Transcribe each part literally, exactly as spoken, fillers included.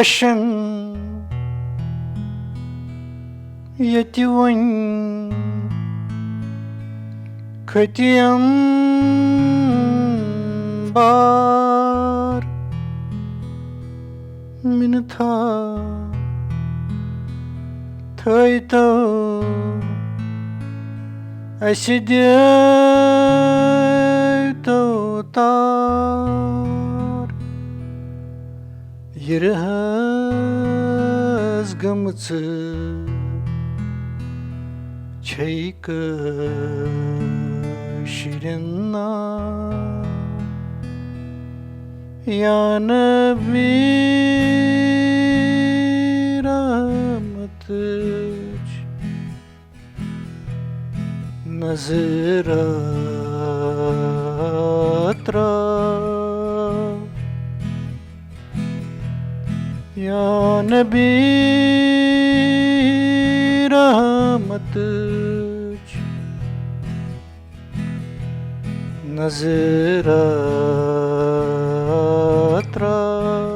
شن ییٚتہِ وۄنۍ کھٔتِم بار، مِنتھا تھٲیتو اَسہِ، دیتو تار۔ یِرٕہَس گٔمژٕ چھے کٲشرٮ۪ن ناو۔ یا نبی رحمتٕچ نظر تراو۔ یا نبی رحمتٕچ نظر تراو۔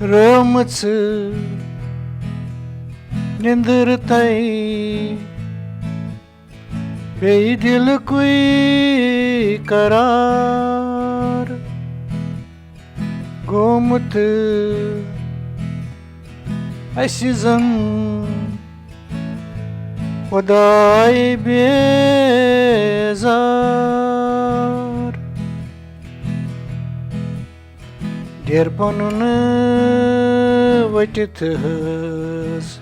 رٲمٕژ نِندٕر تۄہہِ بیٚیہِ دِلکُے قرار گوٚمُت اَسہِ زَن خۄداے بیزار۔ ڈیر پنُن ؤٹِتھ حظ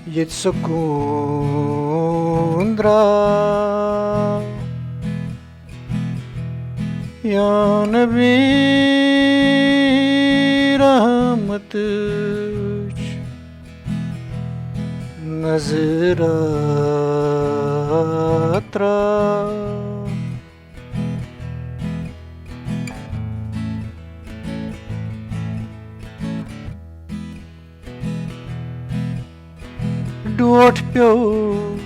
ییٚتہِ سکوٗن درٛاو۔ یا نبی رحمتٕچ نظر تراو۔ ڈوٹھ پیوٚو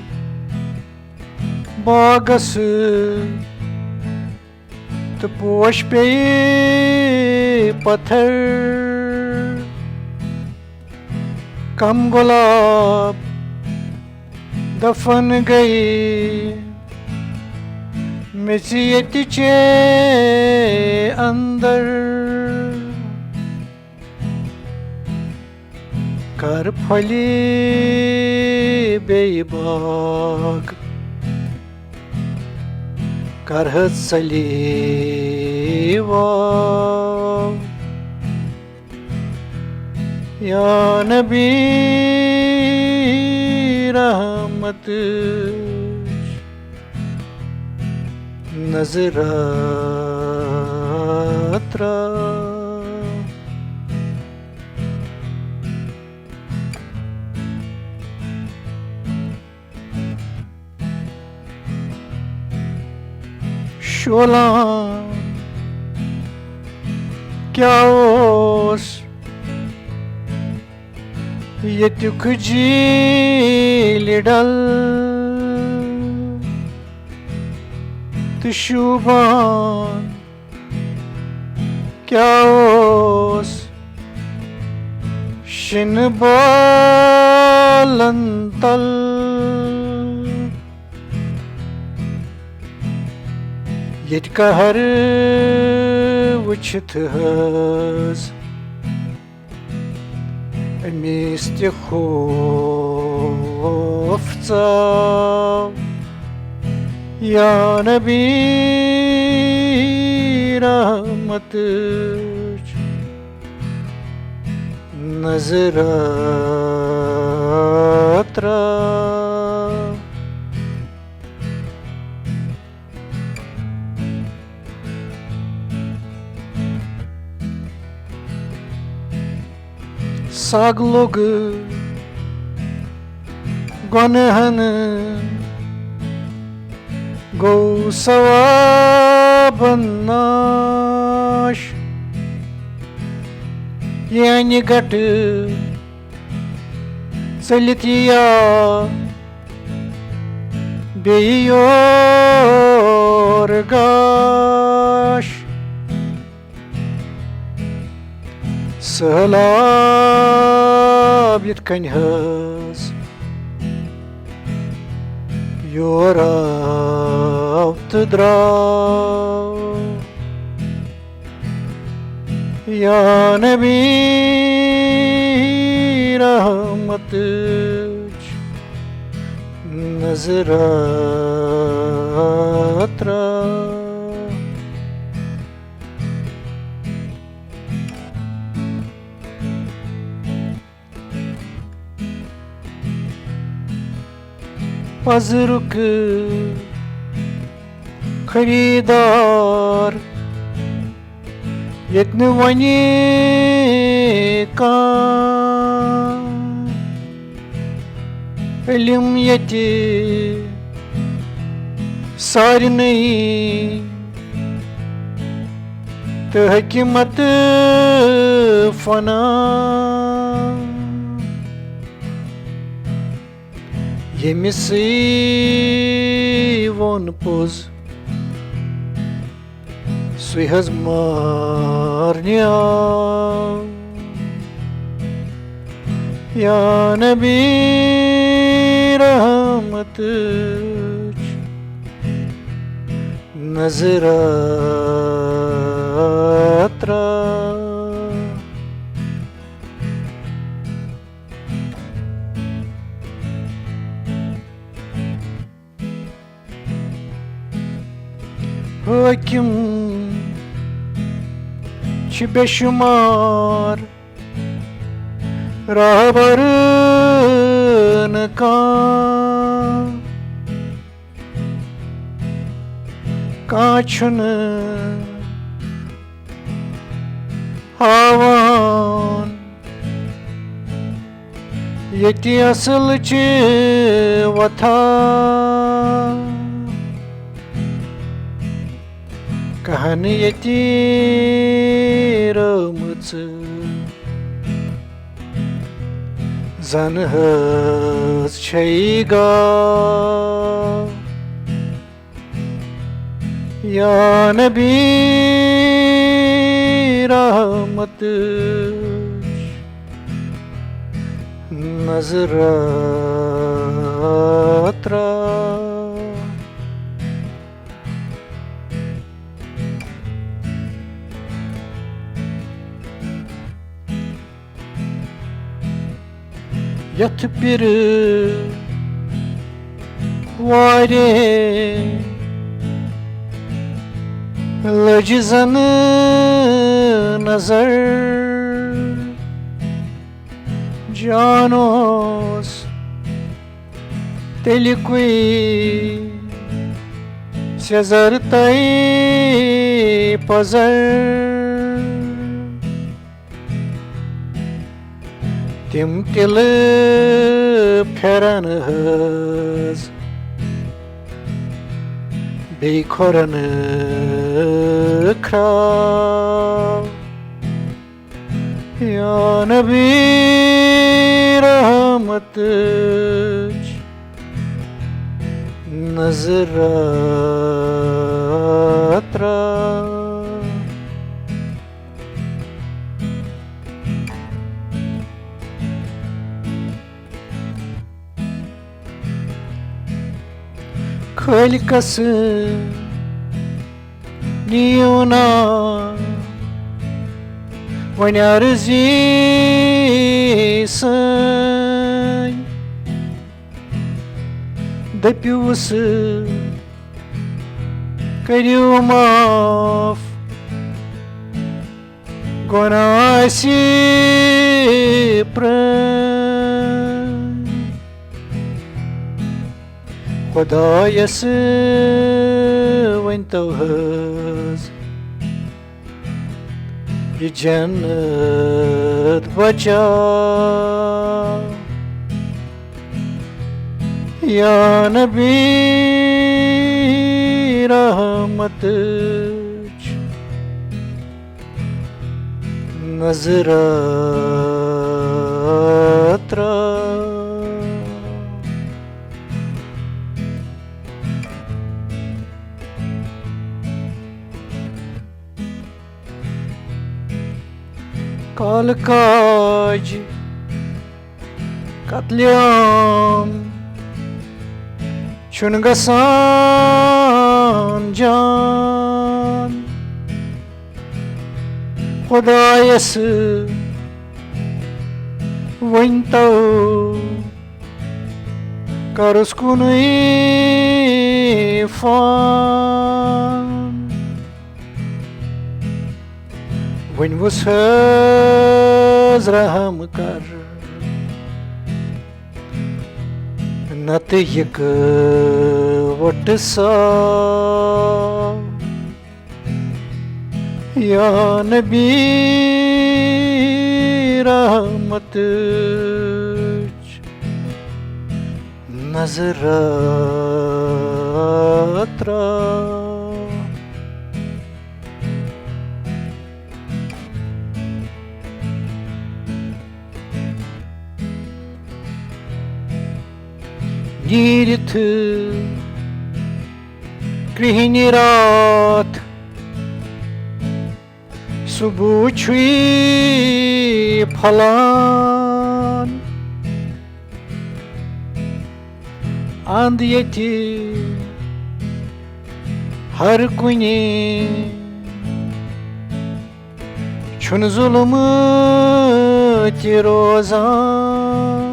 باغس تہٕ پوش پیٚیہِ پتھر۔ کم گۄلاب دفن گٔیہِ میٚژِ ییٚتہِ چے اندر۔ کر پھۄلہِ بیٚیہِ باغ، کر حظ ژَلہِ واو۔ یا نبی رحمتٕچ نظر تراو۔ شولان کیٛاہ اوس ییٚتیُک جھیٖلہِ ڈل تہٕ شوٗبان کیٛاہ اوس شِنہٕ بالن تل۔ ییٚتہِ قہر وٕچھِتھ حظ أمِس تہِ خوف ژاو۔ یا نبی رحمتٕچ نظر تراو۔ سگ لوٚگ گۄنہن گوٚو ثوابن ناش۔ یعنی گٹہٕ ژٔلِتھ یِیا بیٚیہِ یور گاش۔ سہلاب یِتھ کٔنۍ حظ یور آو تہٕ درٛاو۔ یا نبی رحمتٕچ نظرا ترٛاو۔ پزرُک خریدار ییٚتہِ نہٕ وۄنۍ کانٛہہ۔ علم ییٚتہِ سارنٕے تہٕ حکمت فنا۔ ییٚمِسٕے ووٚن پوٚز، سُے حظ مارنہِ آو۔ یا نبی رحمتٕچ نظرا ترٛاو۔ حٲکِم چھِ بے شُمار، رہبر نہٕ کانٛہہ۔ کانٛہہ چھُنہٕ ہاوان ییٚتہِ اصلٕچ وتھا۔ کہن ییٚتہِ رٲومٕژ زن حظ چھے گاو۔ یا نبی رحمتٕچ نظرا ترٛاو۔ یتھ پِرٕ وارے لٔج زن نظر۔ جان اوس تیٚلہِ کُے سیٚزر تہٕ پزر۔ تِم تِلہٕ پھٮ۪رن حظ بیٚیہِ کھۄرن کھراو۔ یا نبی رحمتٕچ نظرا ترٛاو۔ خٲلقس نیٖو نا وۄنۍ عرضی سٲنۍ، دٔپِوُس کٔرِو معاف گۄناہ آسہِ پرٛٲنۍ۔ خۄدایس ؤنۍ تو حظ یہِ جنت بچاو۔ یا نبی رحمتٕچ نظرا ترٛاو۔ الکاج قتل عام چھُنہٕ گژھان جان۔ خۄدایَس ؤنۍ تو کَرُس کُنُے فون۔ وۄنۍ وُچھ حظ رحم کر، نتہٕ یِکہٕ وۄٹہٕ سا۔ یا نبی رحمتٕچ نظر ترٛاو۔ نیٖرِتھ کرٛہنہِ راتھ صبح چھُے پھۄلان۔ اند ییٚتہِ ہر کُنہِ چھُنہٕ ظُلم تہِ روزان۔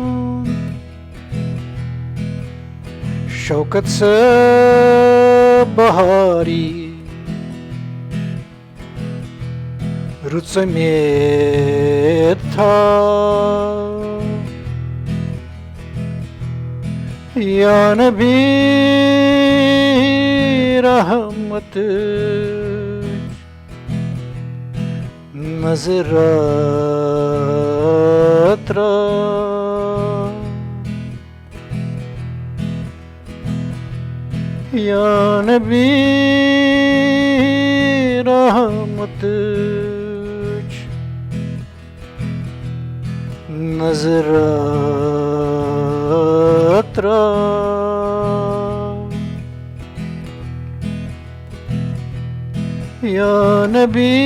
شوکت صٲب بہاری رُژٕ میتھا۔ یا نبی رحمت نظر ترٛاو۔ یا نبی رحمتٕچ نظر ترٛاو۔ یا نبی،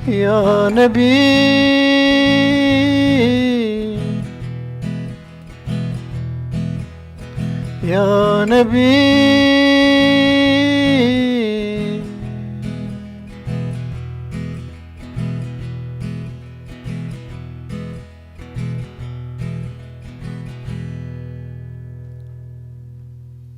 یا نبی، یا نبی۔